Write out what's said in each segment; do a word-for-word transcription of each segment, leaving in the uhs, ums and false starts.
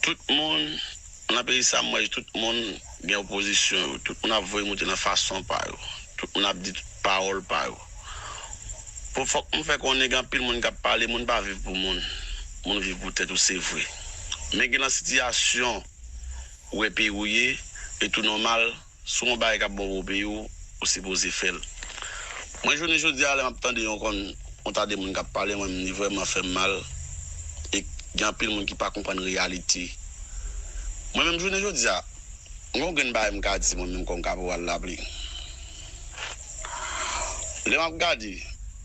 Tout moun nan peyi sa, m wè tout moun gen opozisyon yo. Tout moun ap voye monte nan fason pa yo. Tout moun ap di pawòl pa yo. Pou fòk m fè konnen gen anpil moun k ap pale, moun pa viv pou moun. Moun viv pou tèt ou, se vre. Men gen nan sitiyasyon ou wè peyi ou ye, e tou nòmal, si w wè yon bagay k ap bon pou peyi w, ou sipoze fè l. Mwen, jounen jodi a, lè m ap tande yon konn, yon ta de moun k ap pale, mwen, li vrèman fè m mal. E gen anpil moun ki pa konprann reyalite. Mwen menm, jounen jodi a, m gen yon grenn bagay m ka di, mwen menm, kòm kaporal Lapli. Lè m ap gade,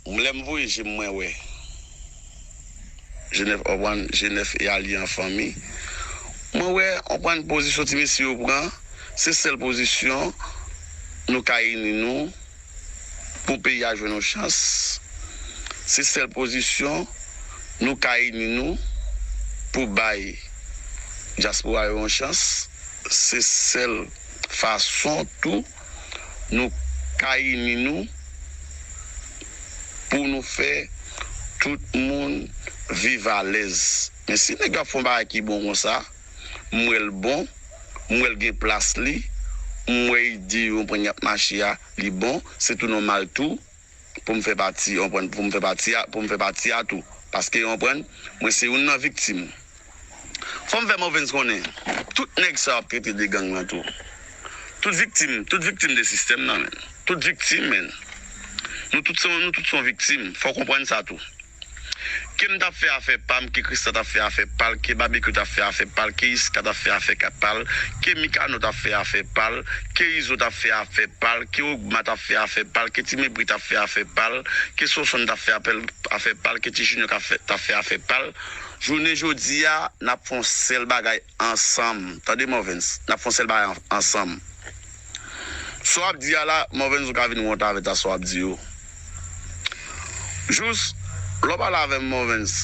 lè m voye je m, mwen wè Jenèf, w konprann, Jenèf e Alye an fanmi. Mwen wè, w konprann, pozisyon ti mesye yo pran, se sèl pozisyon nou ka ini nou pou peyi a jwenn yon chans. Se sèl pozisyon nou ka ini nou pou bay dyaspora yo yon chans. Se sèl fason tou nou ka ini nou pou nou fè tout moun viv alèz. Men si nèg yo ap fè yon bagay ki bon konsa, m wè l bon, m wè l gen plas li, m wè ide yo, m konprann y ap mache a, li bon, se tou nòmal tou pou m fè pati, w konprann, pou m fè pati a, pou m fè pati a tou. Paske, w konprann, mwen se youn nan viktim. Fò m fè Morvens konnen, tout nèg sa yo ap trete de gang lan tou. Tout viktim, tout viktim de sistèm nan, men. Tout viktim, men. Nou tout se, nou tout se yon viktim. Fò w konprann sa tou. Ke m t ap fè afè pa m, ke Krista t ap fè afè pa l, ke Babekyou t ap fè afè pa l, ke Iska t ap fè afè ka pa l, ke Mikano t ap fè afè pa l, ke Izo t ap fè afè pa l, ke Ogma t ap fè afè pa l, ke Ti Mepri t ap fè afè pa l, ke Sosonn t ap fè apèl, afè pa l, ke Ti Junior t ap fè, t ap fè afè pa l. Jounen jodi a, n ap fè yon sèl bagay ansanm. Tande Morvens, n ap fè yon sèl bagay an-, ansanm. Sa w ap di a la, Morvens, ou ka vin wont avè ta sa w ap di yo. Jis, lè w pale avè m, Morvens,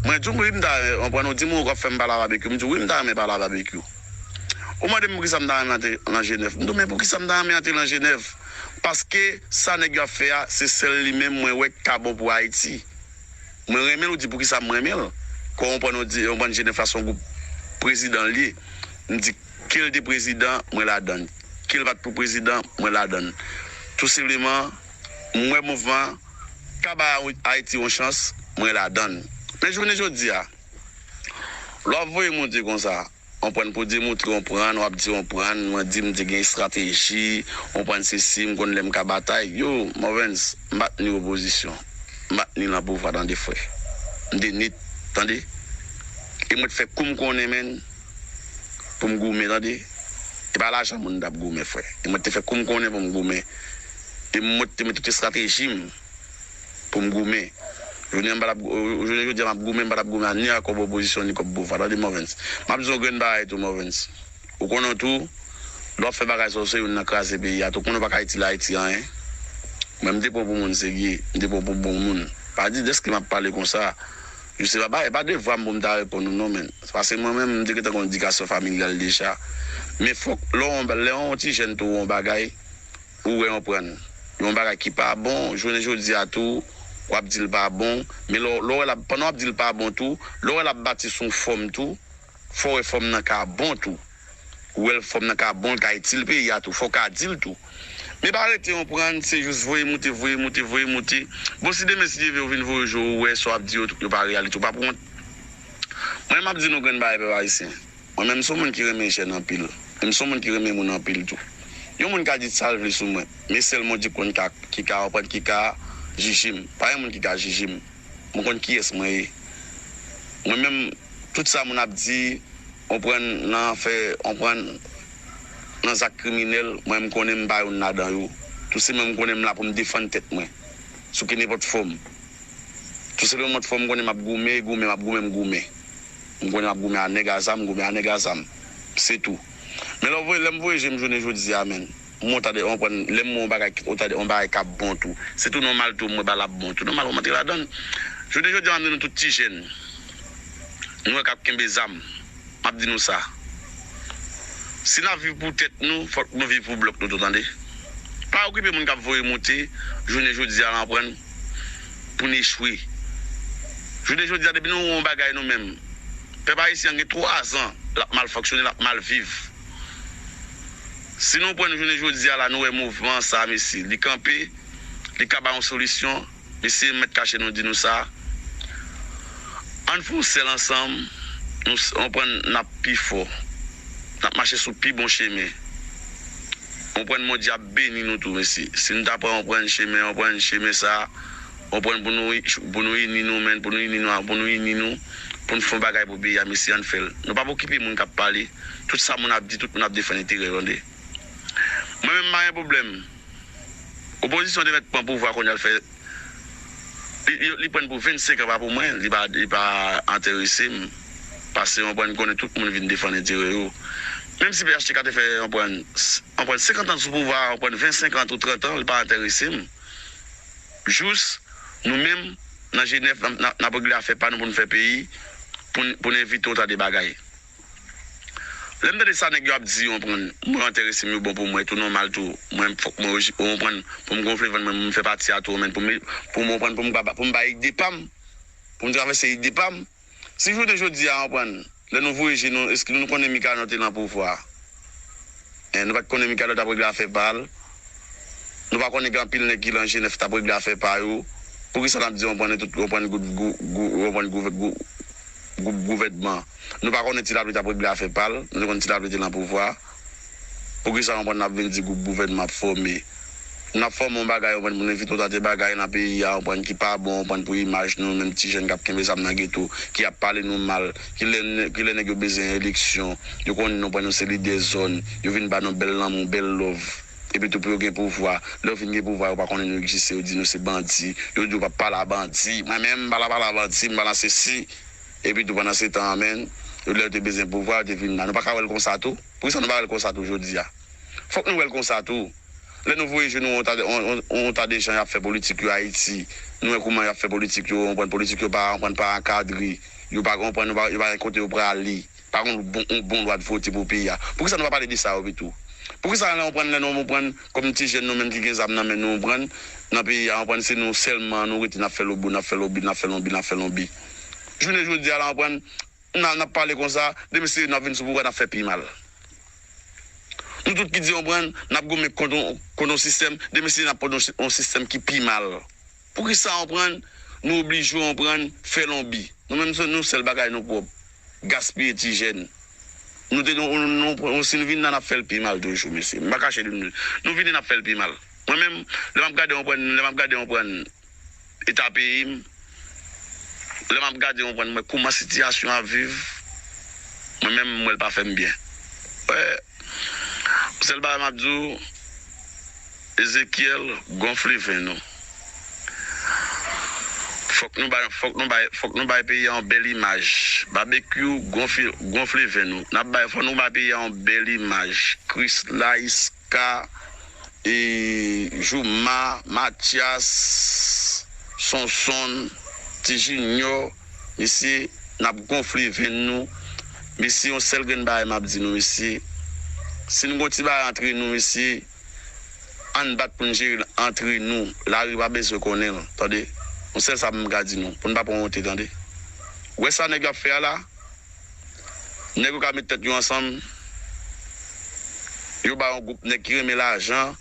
mwen di w, wi, m ta renmen, w konprann, ou di m ou ap fè m pale a Babekyou, m di w, wi, m ta renmen pale a Babekyou. Ou mande m poukisa m ta renmen antre nan Jenèf. M di w, men poukisa m ta renmen antre nan Jenèf? Paske sa nèg yo ap fè a, se sèl li menm mwen wè k ka bon pou Ayiti. Mwen renmen l, ou di poukisa m renmen l. Kò w konprann, ou di, w konprann Jenèf la se yon gwoup prezidan l ye. M di, ke l te prezidan, mwen ladann. Ke l pa t pou prezidan, mwen ladann. Tou senpleman, m wè mouvman ka bay Ayiti yon chans, mwen ladann. Men jounen jodi a, lè w ap voye monte konsa, w konprann, pou demontre w konprann, w ap di w konprann, mwen di m te gen estrateji, w konprann sesi, m konn lè m ka batay. Yo, Morvens, m pa t ni opozisyon. M pa t ni nan pouvwa, tande, frè. M te nèt, tande. E mwen te fè kou m konnen, menn, pou m goumen, tande. E pa lajan moun m t ap goumen, frè. E mwen te fè kou m konnen pou m goumen. E mwen te met tout estrateji m pou m goumen. Jounen an, m pa t ap, jounen jodi a, m ap goumen, m pa t ap goumen a ni a kòb opozisyon, ni kòb pouvwa. Tande, Morvens. M ap di w yon grenn bagay tou, Morvens. Ou konnen tou, lè w ap fè bagay sa, ou se youn nan kraze peyi a tou. Ou konnen ou pa ka itil Ayiti anyen. Mwen, m te pran pou moun serye, m te pran pou bon moun. Pa di dèske m ap pale konsa. Jis se pa, pa, e pa devwa m pou m ta reponn ou non, men. Paske mwen menm, m te gentan gen yon edikasyon familyal deja. Men fòk, lè w, lè yon ti jèn tou wè yon bagay, ou wè, w konprann, yon bagay ki pa bon, jounen jodi a tou, w ap di l pa bon, men lè, lè w wè l ap, pandan w ap di l pa bon tou, lè w wè l ap bati sou yon fòm tou, fò w wè fòm nan ka bon tou. Ou wè l fòm nan ka bon, l ka itil peyi a tou, fò w ka di l tou. Men pa rete, w konprann, se jis voye moute, voye moute, voye moute. Bon, si demen, si Dye vle, ou vin voye jou, ou wè sa w ap di yo, yo pa reyalite, ou p ap wont. Mwen, m ap di nou grenn bagay, pèp ayisyen. Mwen menm, m se yon moun ki renmen jèn anpil. E m se yon moun ki renmen moun anpil tou. Yon moun ka di sa l vle sou mwen, men sèl Bondye konn ka, ki ka konprann, ki ka jije m. Pa gen moun ki ka jije m. Mwen konn kiyès mwen ye. Mwen menm, tout sa moun ap di, konprann, nan fè, konprann, nan zak kriminèl, mwen, m konnen m pa youn ladan yo. Tou senpleman, m konnen m la pou m defann tèt mwen. Sou kenenpòt fòm. Tou senpleman, fò m konnen m ap goumen, goumen, m ap goumen, m goumen. M konnen m ap goumen a nèg a zam, m goumen a nèg a zam. Se tou. Men lè w voye, lè m voye je m jounen jodi a, menn. M wè w ta de, w konprann, lè m wè yon bagay, w ta de, yon bagay k ap bon tou. Se tou nòmal tou, m wè bagay la ap bon. Tou nòmal, w antre ladann. Jounen jodi a, m ap di nou tout ti jèn. Nou wè k ap kenbe zam. M ap di nou sa. Si n ap viv pou tèt nou, fòk nou viv pou blòk nou tou, tande. Pa okipe moun k ap voye moute, jounen jodi a, w konprann, pou n echwe. Jounen jodi a, depi nou wè yon bagay nou menm, Pèp ayisyen an gen twa zan l ap mal fonksyone, l ap mal viv. Si nou pran jounen jodi a la, nou wè mouvman sa, mesye, li kanpe, li ka ba yon solisyon. Mesye, m mèt kache nou di nou sa. Ann fè yon sèl ansanm, nou s- anprann n ap pi fò. N ap mache sou pi bon chemen. Anprann Bondye ap beni nou tou, mesye. Si nou ta pran anprann chemen, anprann chemen sa, anprann pou nou, pou nou ini nou, men, pou nou ini nou, pou nou ini nou, pou nou fè yon bagay pou peyi a, mesye, ann fè l. Nou p ap okipe moun k ap pale. Tout sa moun ap di, tout moun ap defann enterè yo, tande. Mwen menm, m pa gen pwoblèm. Opozisyon te mèt pran pouvwa kounye a l fè. Li, li, li pran pou vennsenk an, pa pou mwen, li pa, li pa enterese m. Paske, w konprann, konnen tout moun vin defann enterè yo. Menm si P H T K te fè, w konprann, s- w konprann, senkant an sou pouvwa, w konprann, vennsenk an ou trant an, li pa enterese m. Jis, nou menm, nan Jenèf, n ap, n ap, n ap regle afè pa nou pou n fè peyi, pou n, pou n evite yon ta de bagay. Lè m tande sa nèg yo ap di, w konprann, mwen enterese m, yo bon pou mwen, tou nòmal tou. Mwen, fòk mwen, w konprann, pou m gonfle vant mwen, m fè pati a tou, men pou m, pou m, w konprann, pou m, pou m bay ide pa m, pou m travèse ide pa m. Si jounen jodi a, w konprann, lè nou voye je nou, èske nou konnen Mikanò te nan pouvwa? En, nou pa t konnen Mikanò t ap regle afè pa l. Nou pa konnen gen anpil nèg ki lan Jenèf t ap regle afè pa yo. Poukisa n ap di, w konprann, tout, w konprann, gwoup, gwoup, gwoup, w konprann, gwoup, gwoup, gwoup gouvènman? Nou pa konnen Ti Lapli t ap regle afè pa l, nou te konn Ti Lapli te lan pouvwa. Poukisa, w konprann, n ap vin di gwoup gouvènman ap fòme? N ap fòme yon bagay, w konprann, pou n evite yon ta de bagay nan peyi a, w konprann, ki pa bon, w konprann, pou imaj nou, menm ti jèn k ap kenbe zam nan geto, ki ap pale nou mal, ki lè, ki lè nèg yo bezwen eleksyon, yo konnen nou pran nou se lidè zòn, yo vin ba nou bèl lanmou, bèl love. Epi tou pou yo gen pouvwa. Lè yo fin gen pouvwa, yo pa konnen nou egziste, yo di nou se bandi. Yo di yo p ap pale a bandi. Mwen menm, m pa la pale a bandi, m pa nan sesi. Epi tou pandan se tan an, men, yo lè yo te bezwen pouvwa, yo te vin la. Nou pa ka wè l konsa tou? Poukisa nou pa wè l konsa tou jodi a? Fòk nou wè l konsa tou. Lè nou voye je nou, yon ta, yon, yon, yon ta de jan y ap fè politik yo Ayiti. Nou wè kouman y ap fè politik yo, w konprann, politik yo pa, w konprann, pa ankadre. Yo pa, w konprann, yo pa, yo pa gen kote yo prale. Pa gen yon bon, yon bon lwa de vote pou peyi a. Poukisa nou pa pale de sa yo pito? Poukisa lè w konprann, lè nou konprann, kòm ti jèn nou menm ki gen zam nan men nou, w konprann, nan peyi a, w konprann, se nou sèlman nou rete n ap fè lobo, n ap fè lobi, n ap fè lonbi, n ap fè lonbi. Jounen jodi a la, w konprann, n a, n ap pale konsa, demen se n ap vin sou pouvwa, n ap fè pi mal. Nou tout ki di, w konprann, n ap goumen kont yon, kont yon sistèm, demen se n ap pran yon si- yon sistèm ki pi mal. Poukisa, w konprann, nou oblije, w konprann, fè lonbi? Nou menm, se nou sèl bagay nou pwòp. Gaspiye ti jèn. Nou te, nou, nou, nou, si nou vin la, n ap fè l pi mal toujou, mesye. M pa kache de nou. Nou vini, n ap fè l pi mal. Mwen menm, lè m ap gade, w konprann, lè m ap gade, w konprann, eta peyi m, lè m ap gade, w konprann, mwen kouman sitiyasyon ap viv, mwen menm, m wè l pa fè m byen. Wè, sèl bagay m ap di w, Ezekyèl, gonfle venn ou. Fòk nou bay, fòk nou bay, fòk nou bay peyi a yon bèl imaj. Babekyou, gonfle, gonfle venn ou. N ap bay, fòk nou bay peyi a yon bèl imaj. Krisla, Iska, e, Jouma, Matyas, Sonsonn, Ti Jinyò, mesye, n ap gonfle venn nou. Mesye, yon sèl grenn bagay m ap di nou, mesye. Si nou gon ti bagay antre nou, mesye, ann bat pou n jere l antre nou. Lari pa bezwen konnen l, tande. Yon sèl sa m ka di nou, pou n pa pran wonte, tande. Ou wè sa nèg yo ap fè a la? Nèg yo ka met tèt yo ansanm, yo ba yon gwoup nèg ki renmen lajan,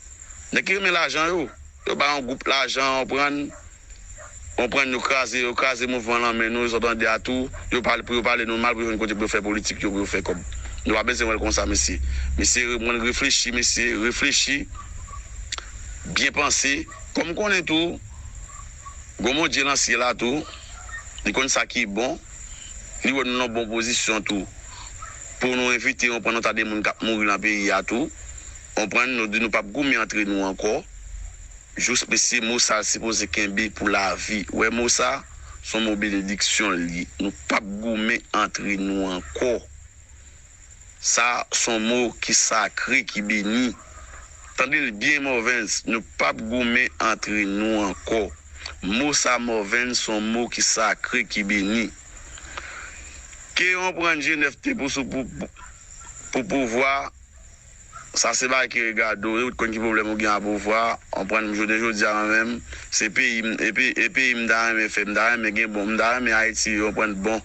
nèg ki renmen lajan yo, yo ba yon gwoup lajan, w konprann, w konprann, yo kraze, yo kraze mouvman lan men nou, zòt ande a tou, yo pale, pou yo pale nou mal, pou yo jwenn kote pou yo fè politik yo, pou yo fè kòb. Nou pa bezwen wè l konsa, mesye. Mesye, mwen reflechi, mesye, reflechi, byen panse. Kòm konnen tou, gon Bondye nan syèl la tou, li konn sa ki bon, li wè nou nan bon pozisyon tou. Pou nou envite, w konprann, yon ta de moun k ap mouri nan peyi a tou. W konprann, nou di nou p ap goumen antre nou ankò. Jis mesye, mo sa a sipoze kenbe pou lavi. Ou wè mo sa, se yon mo benediksyon l ye. Nou p ap goumen antre nou ankò. Sa se yon mo ki sakre, ki beni. Tande l byen, Morvens, nou p ap goumen antre nou ankò. Mo sa, Morvens, se yon mo ki sakre, ki beni. Ke w konprann, Jenèf te pou sou pou, pou, pou pouvwa, sa se bagay ki regade w, ou t konn ki pwoblèm ou gen a pouvwa, w konprann, jounen jodi a mwen menm, se peyi m, e pe-, e peyi m ta renmen fè, m ta renmen gen bon, m ta renmen Ayiti, w konprann, bon.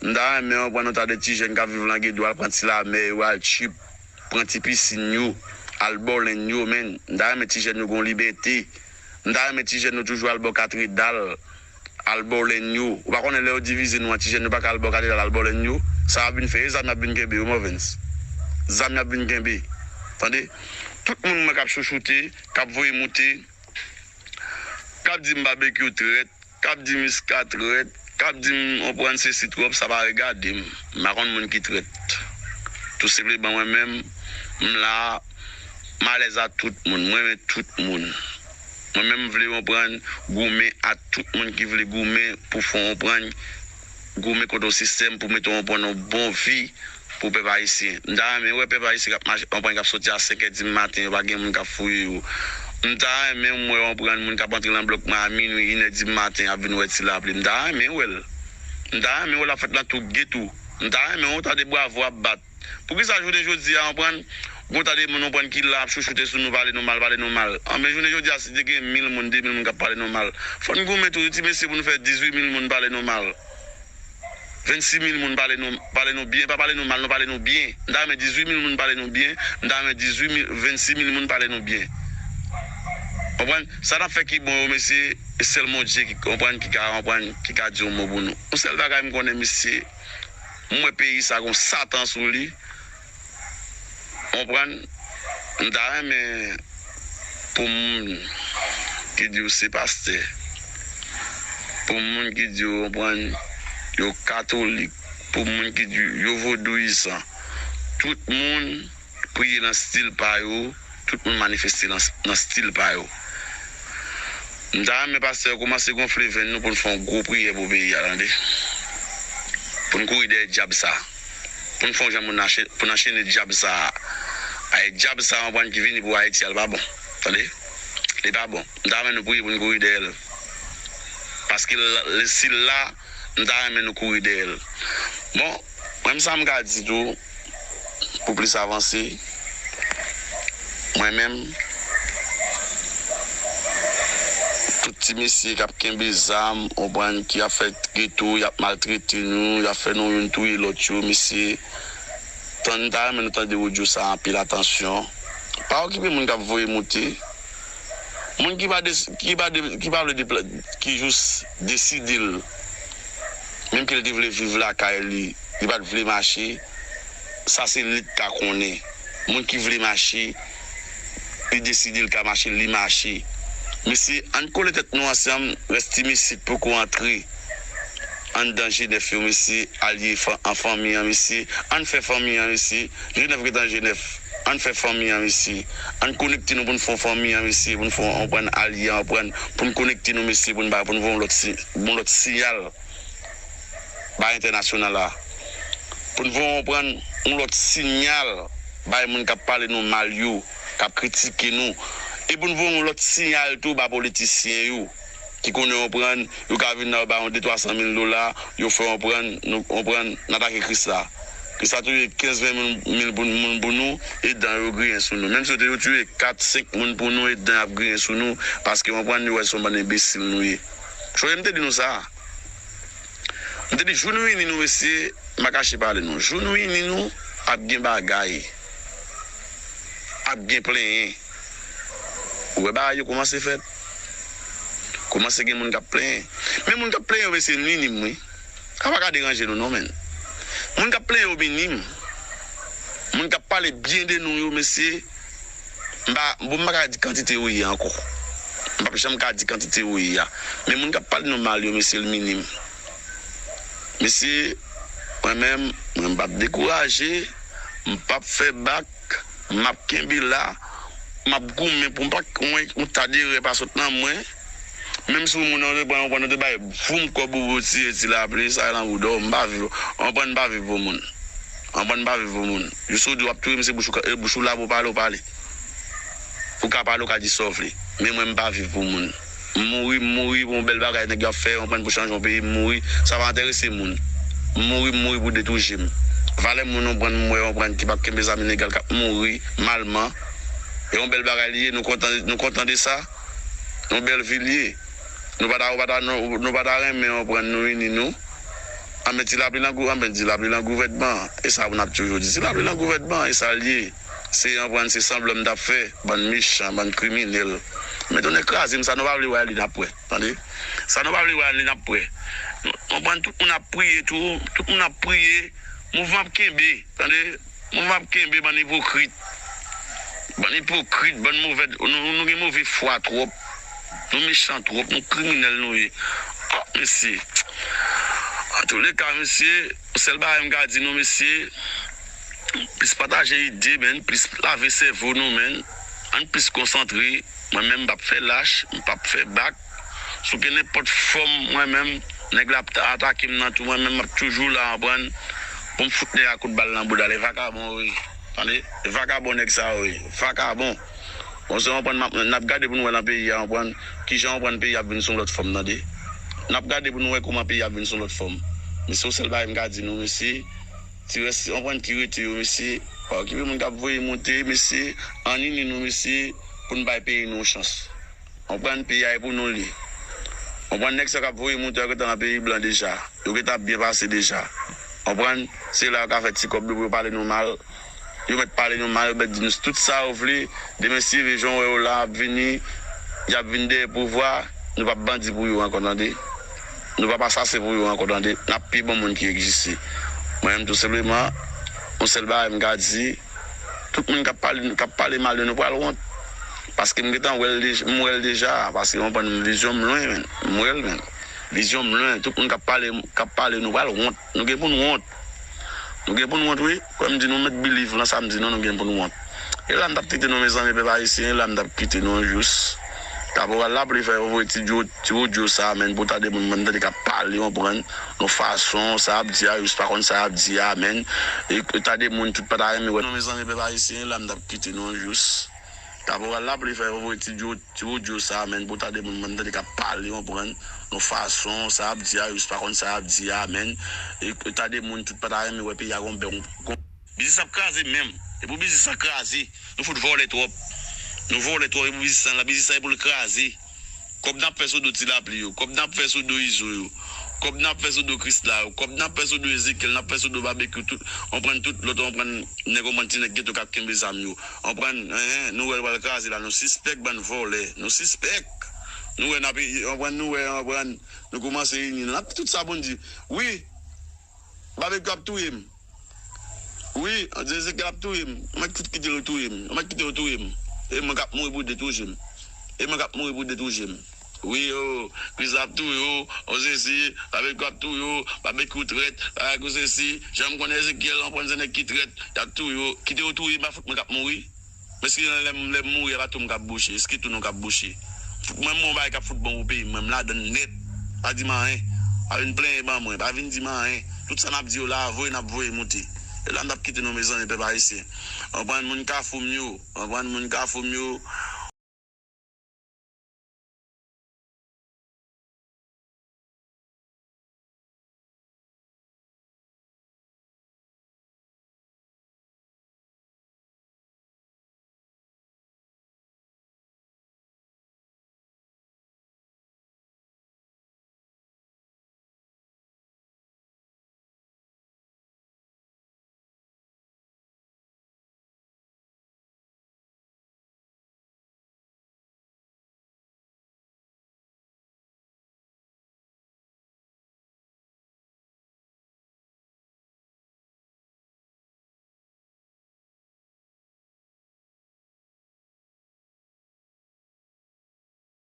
M ta renmen, w konprann, nou ta de ti jèn k ap viv Langedwa, al pran ti lamè yo, al tchip, pran ti pisin yo, al bò lenn yo, men. M ta renmen ti jèn yo gen libète. M ta renmen ti jèn yo toujou al bò katredal, al bò lenn yo. Ou pa konnen lè yo divize nou an ti jèn yo pa ka al bò katredal, al bò lenn yo? Sa y ap vin fè, e zam y ap vin kenbe yo, Morvens. Zam y ap vin kenbe. Tande? Tout moun mwen k ap chouchoute, k ap voye moute, k ap di m Babekyou trèt, k ap di m Iska trèt, k ap di m, w konprann, sesi twòp, sa pa regade m. M pa konn moun ki trèt. Tou senpleman, mwen menm, m la, m alèz a tout moun, mwen renmen tout moun. Mwen menm, m vle, w konprann, goumen ak tout moun ki vle goumen pou fè, w konprann, goumen kont yon sistèm pou mete, w konprann, yon bon vi pou pèp ayisyen. M ta renmen wè pèp ayisyen k ap mache, w konprann, k ap soti a senkè di maten, yo pa gen moun k ap fouye yo. M ta renmen wè, w konprann, moun k ap antre nan blòk mwen a minwi, inè di maten, ap vin wè Ti Lapli. M ta renmen wè l. M ta renmen wè l ap fèt nan tout geto. M ta renmen wè w tande bravo ap bat. Poukisa jounen jodi a, w konprann, gon ta de moun, w konprann, ki la ap chouchoute sou nou, pale nou mal, pale nou mal? Anben, jounen jodi a, si te gen mil moun, de mil moun k ap pale nou mal, fò n goumen tou, ti mesye, pou nou fè dizuit mil moun pale nou mal. Vennsis mil moun pale nou, pale nou byen, pa pale nou mal, non, pale nou byen. M ta renmen dizuit mil moun pale nou byen, m ta renmen dizuit mil, vennsis mil moun pale nou byen. Konprann? Sa n ap fè ki bon yo, mesye, e sèl Bondye ki konprann, ki ka konprann, ki ka di yon mo pou nou. Yon sèl bagay m konnen, mesye, m wè peyi sa gon Satan sou li. Konprann? M ta renmen pou moun ki di yo se pastè, pou moun ki di yo, konprann, yo katolik, pou moun ki di yo vodouyizan, tout moun priye nan stil pa yo, tout moun manifeste nan, nan stil pa yo. M ta renmen pastè yo kòmanse gonfle venn nou pou n fè yon gwo priyè pou peyi a, tande. Pou n kouri dèyè dyab sa. Pou n fè yon jan pou n ache-, pou n anchene dyab sa a. Ay, dyab sa a, w konprann, ki vini pou Ayiti a, l pa bon. Tande? Li pa bon. M ta renmen nou priye pou n kouri dèyè l. Paske l, l, si l la, m ta renmen nou kouri dèyè l. Bon, mwen, sa m ka di tou, pou plis avanse, mwen menm, tout ti mesye k ap kenbe zam, w konprann, ki ap fè geto, y ap maltrete nou, y ap fè nou youn touye lòt yo, mesye, tann, m ta renmen nou tande odyo sa a anpil atansyon. Pa okipe moun k ap voye moute. Moun ki pa de, ki pa de, ki pa vle depla-, ki jis deside l, menm ke l te vle viv lakay li, li pa t vle mache, sa se li k ka konnen. Moun ki vle mache, li deside l ka mache, li mache. Mesye, ann kole tèt nou ansanm, rès ti mesye k poko antre anndan G nèf yo, mesye, alye fa-, an fanmi an, mesye. Ann fè fanmi an, mesye. G nèf gentan G nèf. Ann fè fanmi an, mesye. Ann konekte nou pou n fè yon fanmi an, mesye. Pou n fè yon, konprann, alye an, konprann. Pou n konekte nou, mesye, pou n bay, pou n voye yon lòt si-, yon lòt siyal bay entènasyonal la. Pou n voye, konprann, yon lòt siyal bay moun k ap pale nou mal yo, k ap kritike nou. E pou n voye yon lòt siyal tou ba politisyen yo, ki konnen, konprann, yo ka vin la, yo ba yon de twa san mil dola, yo fè, konprann, nou, konprann, n atake Kris la. Kris la touye kenz ven mil, mil pou, moun pou nou, e dan yo griyen sou nou. Menm si yo te, yo touye kat, senk moun pou nou, e dan y ap griyen sou nou, paske, konprann, yo wè se yon bann enbesil nou ye. Sonje m te di nou sa. M te di, jou nou ini nou, mesye, m pa kache pale nou. Jou nou ini nou, ap gen bagay. Ap gen plenyen. Ou wè bagay yo kòmanse fèt. Kòmanse gen moun k ap plenyen. Men moun k ap plenyen yo, mesye, n ini m, wi. Sa pa ka deranje nou, non, menn. Moun k ap plenyen yo, n ini m. Moun k ap pale byen de nou yo, mesye, m pa, bon, m pa ka di kantite yo ye ankò. M p ap janm ka di kantite yo ye a. Men moun k ap pale nou mal yo, mesye, l minim. Mesye, mwen menm, mwen m p ap dekouraje, m p ap fè bak, m ap kenbe la, m ap goumen pou m pa, mwen, yon ta derè pa sot nan mwen. Menm si yon moun nan te pran, yon pran, nan te bay voum kò bobo tiye ti lapli, sa lan bouda w, m pa viv, yon pran, m pa viv pou moun. Yon pran, m pa viv pou moun. Jis ou di w ap touye m, se bouch ou ka, e bouch ou la pou pale, ou pale. Ou ka pale, ou ka di sa w vle. Men mwen, m pa viv pou moun. M mouri, m mouri pou yon bèl bagay nèg yo ap fè, yon pran pou chanje yon peyi, m mouri, sa pa enterese moun. M mouri, m mouri pou de twou je m. Valè moun, yon pran, m wè, yon pran ki p ap kenbe zam ilegal, k ap mouri malman. E yon bèl bagay li ye, nou kontan, nou kontan de sa. Yon bèl vi li ye. Nou pa ta, ou pa ta, nou, nou pa ta renmen, yon pran, nou ini nou. Anben, ti lapli nan gou-, anben, ti lapli nan gouvènman an. E sa pou n ap toujou di. Ti lapli nan gouvènman an, e sa l ye. Se, anprann, se sanblan m t ap fè. Bann mechan, bann kriminèl. Men tounen kraze m, sa nou pa vle wè li n ap wè. Tande? Sa nou pa vle wè li n ap wè. Nou, anprann, tout moun ap priye tou. Tout moun ap priye. Mouvman ap kenbe. Tande? Mouvman ap kenbe, bann ipokrit. Bann ipokrit, bann movè, nou, nou gen move fwa twòp. Nou mechan twòp, nou kriminèl nou ye. Oh, mesye. Antouleka, mesye, sèl bagay m ka di nou, mesye, plis pataje ide, menn, plis lave sèvo nou, menn. Ann plis konsantre. Mwen menm, m p ap fè lach, m p ap fè bak. Si w gen nenpòt fòm, mwen menm, nèg la ap ta-, atake m nan tou, mwen menm, m ap toujou la, anprann, pou m fout nèg la kout bal nan bouda l. E vakabon, wi. Tande? E vakabon nèg sa yo, wi. Vakabon. Bon, se anprann, n ap, n ap gade pou nou wè nan peyi a, anprann, kijan anprann peyi a ap vin sou lòt fòm, tande? N ap gade pou nou wè kòman peyi a ap vin sou lòt fòm. Men se yon sèl bagay m ka di nou, mesye, ti rès, anprann, ki rete yo, mesye, pa okipe moun k ap voye monte, mesye, anni nou, mesye, pou n bay peyi nou yon chans. Konprann, peyi a e pou nou li. Konprann, nèg sa k ap voye moutè yo gentan nan peyi blan deja. Yo gentan ap byen pase deja. Konprann, se la yo ka fè ti kòb yo pou yo pale nou mal. Yo mèt pale nou mal, yo mèt di nou tout sa yo vle. Demen si Dye vle, jan w wè yo la ap vini, y ap vin dèyè pouvwa. Nou p ap bandi pou yo ankò, tande. Nou p ap asasen pou yo ankò, tande. N ap pi bon moun ki egziste. Mwen menm, tou senpleman, yon sèl bagay m ka di, tout moun k ap pale, k ap pale mal de nou pral wont. Paske m gentan wè l dej-, m wè l deja. Paske, w konprann, vizyon m lwen, menn. M wè l, menn. Vizyon m lwen. Tout moun k ap pale, k ap pale nou pral wont. Nou gen pou n wont. Nou gen pou n wont, wi. Kwè m di nou, mèt biliv lan sa m di nou, nou gen pou n wont. E la m t ap kite nou, mezanmi, pèp ayisyen, e la m t ap kite nou jous. Kaporal Lapli fè yo voye ti dyo, ti wodyo sa, menn, pou ta de moun, mwen m tande k ap pale, w konprann, yon fason, sa y ap di a, jous pa konn sa y ap di a, menn. E ta de moun, tout pa ta renmen wè nou, mezanmi, pèp ayisyen, e la m t ap kite nou jous. Kaporal Lapli fè yo voye ti dyo, ti wodyo sa, menn, pou ta de moun, mwen m tande k ap pale, w konprann, yon fason, sa y ap di a, jous pa konn sa y ap di a, menn. E ta de moun, tout pa ta renmen wè peyi a gon bè, gon, gon Biznis ap kraze menm. E pou biznis lan kraze, nou fout vòlè twòp. Nou vòlè twòp, e pou biznis lan, biznis lan e pou l kraze. Kòb n ap fè sou do Ti Lapli yo, kòb n ap fè sou do Izo yo, kòb n ap fè sou do Krisla yo, kòb n ap fè sou do Ezekyèl, n ap fè sou do Babekyou, tout, w konprann, tout lòt, w konprann, nèg, w konprann, ti nèg geto k ap kenbe zam yo. W konprann, enhen, nou wè l pral kraze la, nou sispèk bann vòlè, nou sispèk. Nou wè n ap, w konprann, nou wè, w konprann, nou kòmanse ini, n ap tout sa pou n di. Wi, Babekyou ap touye m. Wi, Ezekyèl ap touye m. Mwen k fout kite yo touye m. Mwen k kite yo touye m. E mwen k ap mouri pou de tou je m. E mwen k ap mouri pou de tou je m. Wi, o, Krisla ap touye w, o sesi, Babekyou ap touye w, Babekyou trèt, Babekyou sesi, jan m konnen Ezekyèl, w konprann se nèg ki trèt, y ap touye w, kite yo touye m, pa fout mwen k ap mouri. Èske lè m, lè m mouri, a pa tou m k ap bouche? Èske tou nou k ap bouche? Fout mwen, mwen, yon bagay k ap fout bon pou peyi m, mwen, m ladann nèt. Pa di m anyen. Pa vin plenyen ban mwen. Pa vin di m anyen. Tout sa n ap di yo la, voye n ap voye moute. E la m t ap kite nou, mezanmi, pèp ayisyen. W konprann, moun Kafou m yo. W konprann, moun Kafou m yo.